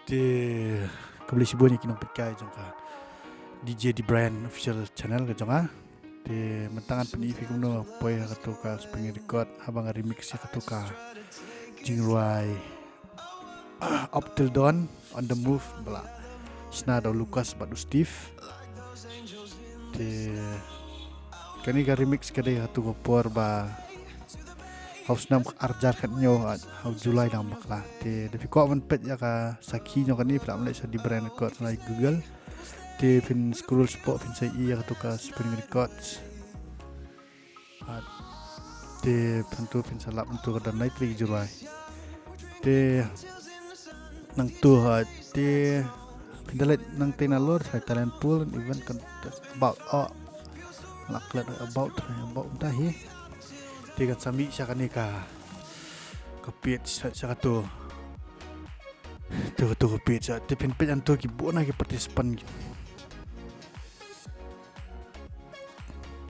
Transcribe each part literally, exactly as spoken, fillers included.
Te khublei shibun ïa ki nongpeitkai jong ka D J D Brand official channel ka jong nga. Te mynta ngan pyni ïa phi kumno poi ha kato ka Spring Record haba nga remix ïa kato ka jingrwai Up Till Dawn, On The Move ba la shna da u Lucas bad u Steve. Te kane ka remix ka dei ha kato ka por ba ha u snem arhajar khathynñiew ha u July dang bakla. Te da phi kwah ban peit ïa ka sakhi jong kane phi lah ban leit sha D Brand Records na Google. Te phin scroll shapoh phin sa ïohi ïa kato ka Spring Records. Te phin tu phin sa lap nangtu ka don lai tylli ki jingrwai. Te nangtu ha te phin da leit nangtei nalor ha talent pool, event contest, about, oh, la klet about, about mynta hi. Te kan sa mih sha kane ka, ka page sha, sha kato. To kato ka page sha te phin peit hangto ki bun na ki participant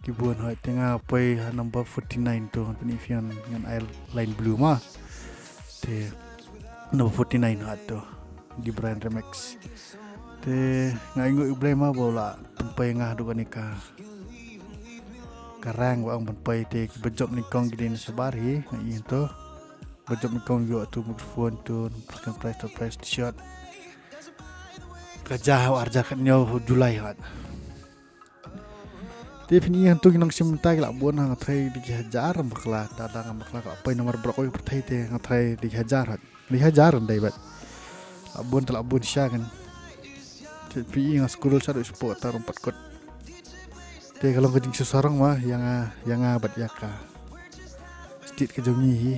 ki bun. Hooid, te nga poi ha number forty-nine to, ngan pyni ïa phi, ngan ai line blue ma. Te number forty-nine ha to, D Brand Remix. Te nga ainguh ïa U Blei ma ba u la pynpoi ïa nga haduh kane ka, ka rank ba ong ban poi. Te kiba jop nyngkong ki dei na shabar hi, nga ïohi to. Ba jop nyngkong ïoh tu microphone tu, second prize, third prize, t-shirt. Ka jia ha u arhajar khathynñiew July ha. Te phin ïohi hangto ki nongshim bynta ki la bun ha, nga tharai dei ki hajar, ngam bakla, da da ngam bakla, ka la poi namar baroh kawei ka pyrthei te nga tharai dei ki hajar ha. Dei hajar dei bad. La bun te la bun shisha kan. Te phi ïohi nga scroll shaduh shapoh tang ruh pat kot. Te ka long ka jingsngewsarong ma ïa nga, ïa nga bad ïa ka state ka jong ngi hi.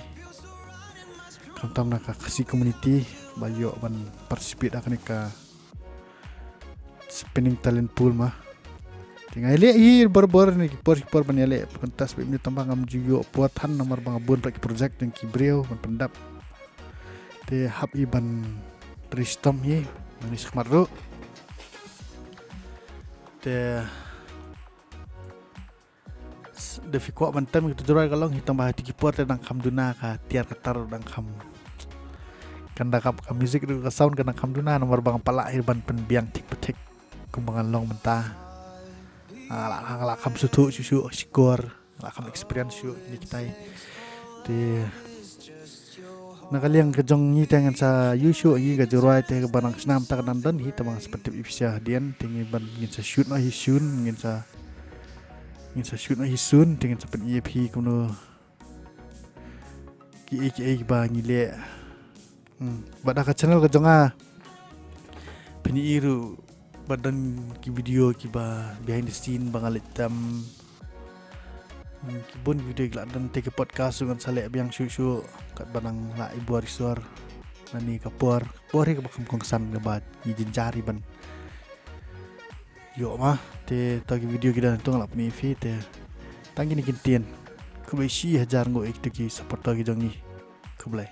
Khamtam na ka Khasi community ba ïoh ban participate ha kane ka Spinning Talent Pool ma. Te nga ïaleh hi barabor ne ki por ki por ban ïaleh contest bad mynta tang ba ngam ju ïoh por than namar ba nga bun palat ki project jong ki briew ban pyndap. Te hap hi ban ri shitom hi, ban ri shakhmat ruh. Te da phi kwah ban tem ïa kato ka jingrwai ka long hi tang ba ha kito ki por te dang kham duna, ka tiar ka tar dang kham, kan da ka, ka music ruh ka sound kan dang kham duna namar ba nga palat hi ban pynbiang thik pa thik kumba ngan long mynta. Nga la, nga la kham sngewthuh shuh shuh, shukor, nga la kham experience shuh ïa kine kitai. Te na ka liang ka jong ngi te ngan sa ïoh shuh ïa ka jingrwai te kaba nang snam ta ka dang don hi, te ba ngan sa pyntip ïa phi sha hadien. Te ngi ban, ngin sa shoot noh hi soon, ngin sa, ngin sa shoot noh hi soon, te ngin sa pyni ïa phi kumno kiei kiei kiba ngi leh. Hmm. Bad ha ka channel ka jong nga phin ïohi ruh ba don ki video kiba behind the scene ba nga leit tem. Hmm, ki bun ki video ki la don, te ki podcast ruh ngan sa leh biang shuh shuh katba nang lah i bor i sor. Nangne ka por, ka por hi kaba kham kongsan kaba ngi jynjar hi ban ïoh ma. Te to ki video ki don hangto nga la pyni ïa phi te. Tang kine ki ktien. Khublei shihajar nguh ïa kito ki supporter ki jong ngi. Khublei.